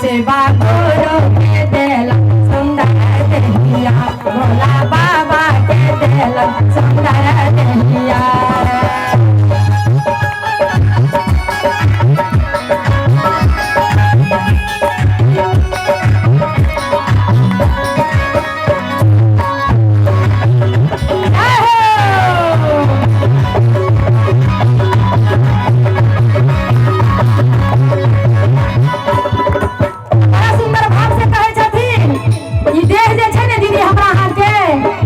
सेवा गुरु के देलन सुंदर देहिया, भोला बाबा के देलन सुंदर देहिया। जय हो। बड़ा सुंदर भाव से कहै छथिन, ई देह जे छै ने दीदी हमरा अहाँके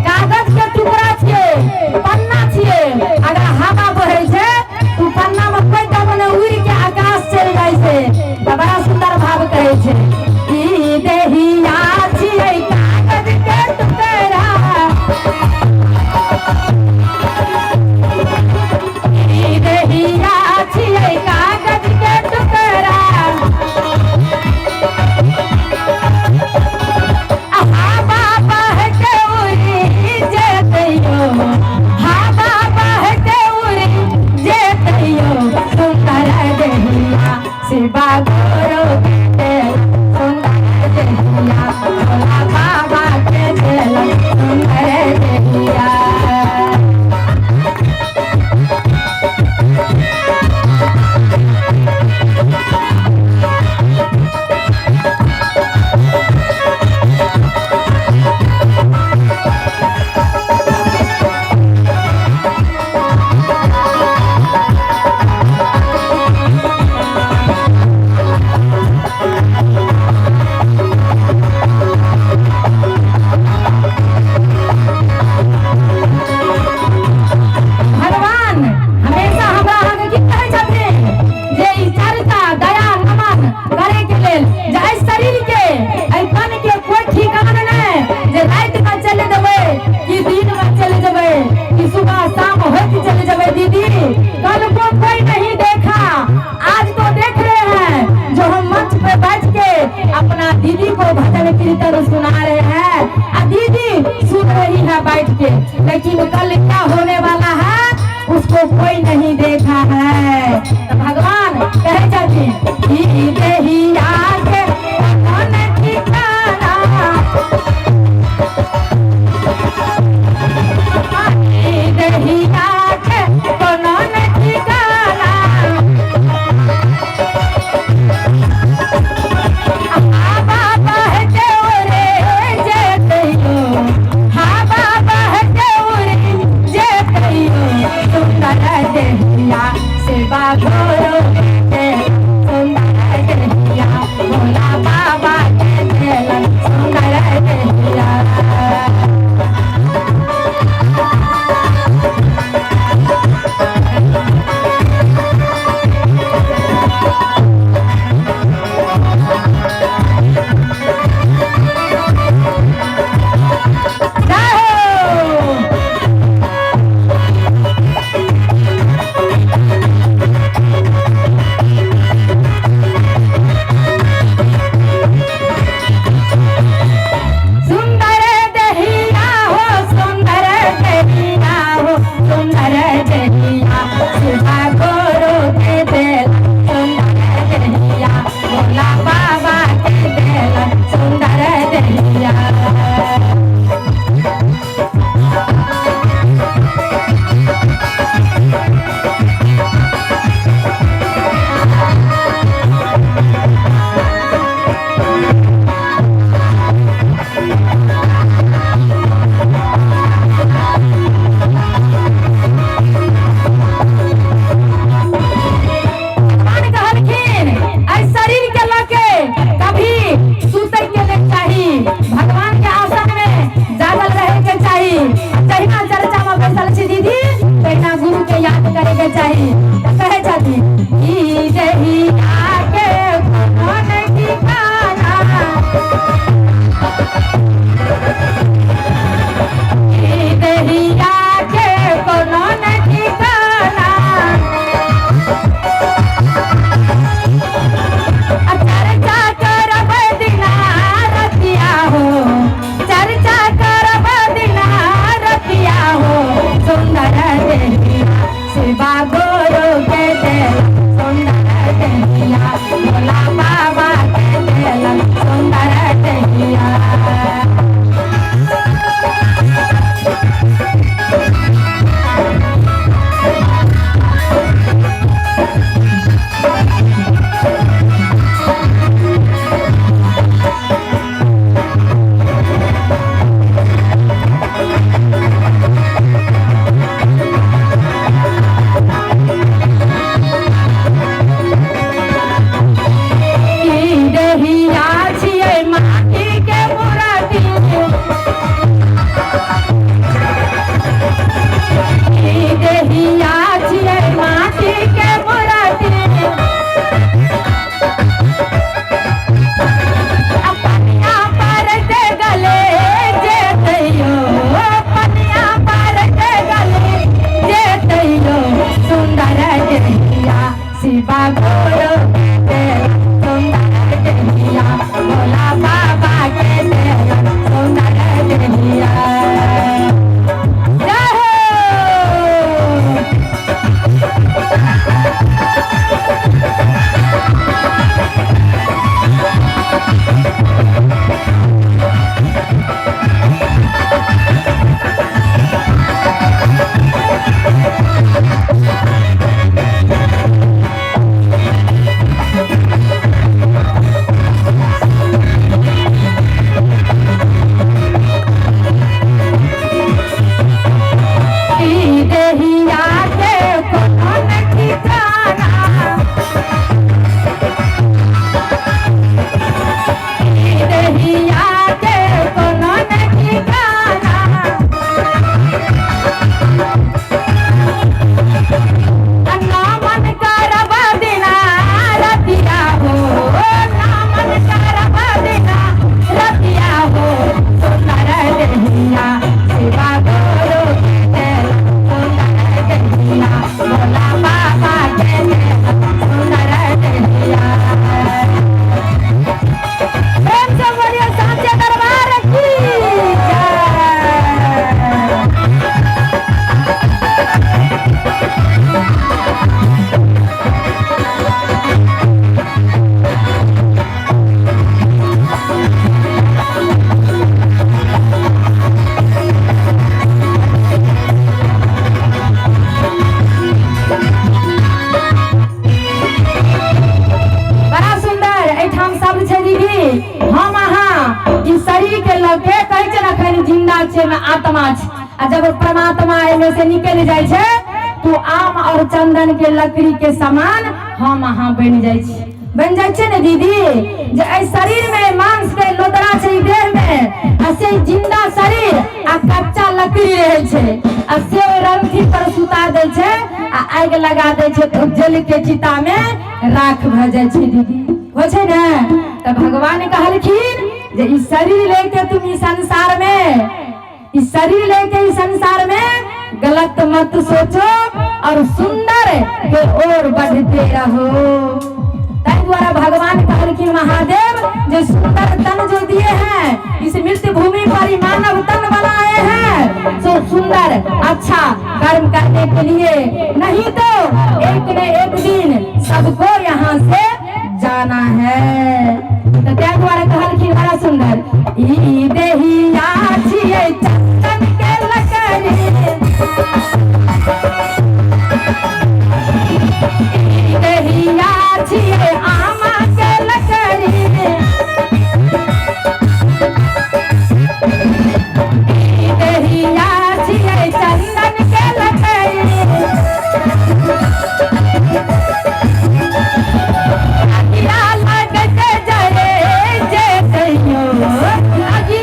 कागज के टुकड़ा छियै, पन्ना छियै। अगर हवा बहै छै तऽ पन्ना मे कोइ दम ने उड़ि के आकाश चलि जाइ छै। तऽ बड़ा सुंदर भाव कहै छै, ई देहिया छियै कागज के टुकड़ा, ई देहिया छियै कागज के टुकड़ा, हवा बहके उड़ि जेतैयो, हवा बहके उड़ि जेतैयो, सुंदर देहिया शिवा गुरु के देल सुंदर देहिया, भोला बाबा के देल सुंदर देहिया। भगवान हमेशा हमरा अहाँके की कहै छथिन जे ई चर्चा दया नमन करे के लेल, जे एहि शरीर के एहि तन के कोई ठिकाना नहि, जे राति में चलि देबै कि दिन में चलि जेबै कि सुबह शाम होइत चलि जेबै। दीदी कल को कोई नहीं देखा, आज तो देख रहे हैं जो हम मंच पे बैठ के अपना दीदी को भजन कीर्तन सुना रहे हैं आ दीदी सुन रही है बैठ के, लेकिन कल क्या होने वाला है उसको कोई नहीं देखा है। तो भगवान कहे छथिन, ई देहिया के अपन ठिकाना, ई देहिया के कोनो न ठिकाना, हवा बहके उड़े जेतैयो, हवा बहके उड़े जेतैयो, सुंदर देहिया शिवा ई देहिया छियै माटी के मूरति, ई देहिया छियै माटी के मूरति, पनिया पर के गले जेतैयो, पनिया पर के गले जेतैयो, सुंदर देहिया शिवा गुरु के, सुंदर देहिया भोला बाबा के, सुंदर देहिया। जय हो। ई देहिया के कोनो न ठिकाना, ई देहिया के कोनो न ठिकाना, ना मन करब दिना रतिया हो, ना मन करब दिना रतिया हो, सुंदर देहिया शिवा गुरु के, सुंदर देहिया भोला बाबा के, सुंदर देहिया। प्रेम से बोलिए साचे दरबार की जय। बड़ा सुंदर एहिठाम शब्द छै दीदी। हम अहाँ ई शरीर के लऽ के कहै छै ने अखन जिंदा छै मे आत्मा छै, आ जब परमात्मा एहिमे से निकलि जाइ छै तो आम और चंदन के लकड़ी के समान हम अहाँ बनि जाइ छी, बनि जाइ छै ने दीदी। जे एहि शरीर में मांस के लोदरा छै देह में, आ से जिंदा शरीर आ कच्चा लकड़ी रहै छै, आ से ओहि रंथी पर सुता दै छै आ आगि लगा दै छै तो जल के चिता में राख भऽ जाइ छै दीदी, होइ छै ने। तऽ भगवान कहलखिन जे ई शरीर लेके तुम ई संसार में, ई शरीर लेके ई संसार में गलत मत सोचो और सुंदर के ओर बढ़ते रहो। ताहि द्वारा भगवान कहलखिन महादेव जे सुंदर तन जो दिए हैं इस मृत्यु भूमि पर ही मानव तन बनाए हैं, सो सुंदर अच्छा कर्म करने के लिए, नहीं तो एक न एक दिन सबको यहाँ से जाना है। तो ताहि द्वारा कहलखिन बड़ा सुंदर ई देहिया छियै चंदन के लकड़ी, ई देहिया छियै आमा के लकड़ी, ई देहिया छियै चंदन के लकड़ी, अगिया लगत जरे जेतैयो, अगिया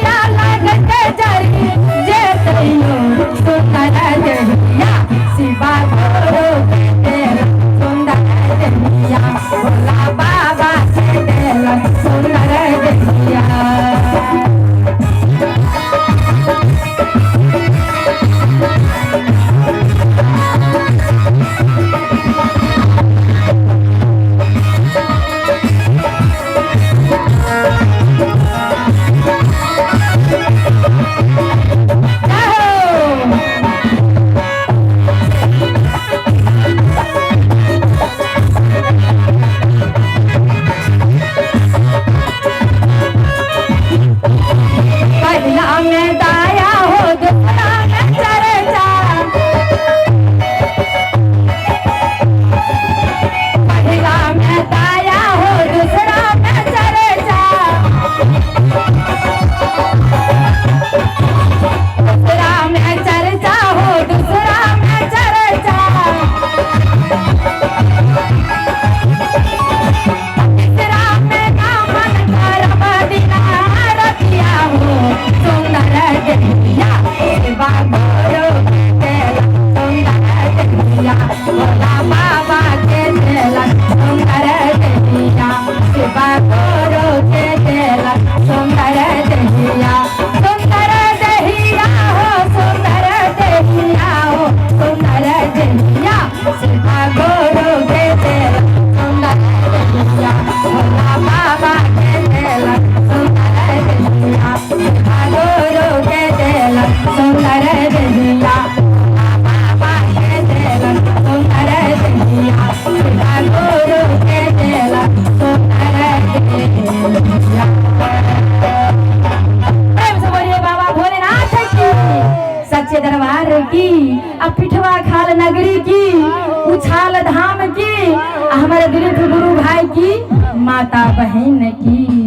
प्रेम से बोलिए बाबा भोलेनाथ की, सच्चे दरबार की, आ पिठवा खाल नगरी की, उछाल धाम की, आ हमारे दिलीप गुरु भाई की माता बहन की।